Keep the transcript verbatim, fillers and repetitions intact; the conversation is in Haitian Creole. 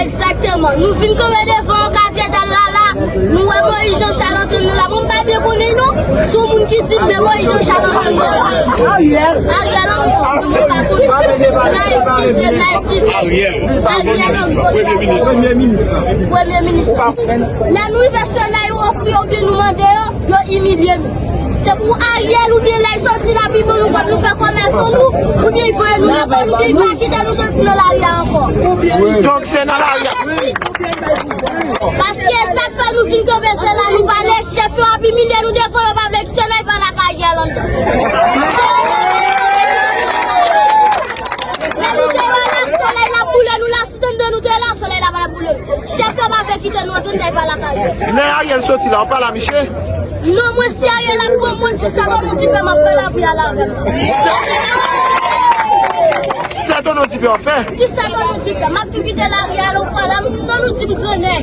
Egzakteman. Nou vin kanpe devan katedral la, la. Nou wè Moyiz Jan Chal antre nan la. Bon, m pa byen konnen non. Se yon moun ki di m, men Moyiz Jan Chal antre nan la. Ariel. Ariel Henry. Bon, m pa konnen. M a eskize, m a eskize. Ariel. Ariel Henry. Premye minis. Premye minis. Premye minis. Lè nou rive Senay, yo ofri yo, oubyen nou mande yo, yo imilye nou. Se pou Ariel oubyen lè l soti la, pi bon nou kòb nou fè kòmès an nou, oubyen l voye nou nan kòb, oubyen l pa kite nou soti nan lari a ankò. Donk se nan lari a. Paske sa k fè nou vin kanpe se la, nou pale chèf yo ap imilye nou devan, yo pa vle kite n al pa lakay Ariel anndan. Lè nou te wè la, solèy la boule nou la, si tande nou te la, solèy la pa boule nou. Chèf yo pa vle kite nou antre, n al pa lakay yo. Lè Ariel soti la, w pale a misye? Non, mwen, si Ariel ap pran mwen, di sa, mwen, di pè, m ap fè lapriyè la avè l. Sèt o non di pè w ap fè? Di sa, mwen, di pè, m ap tou kite lari a, yon fwa la, m, non, nou di m grannèg.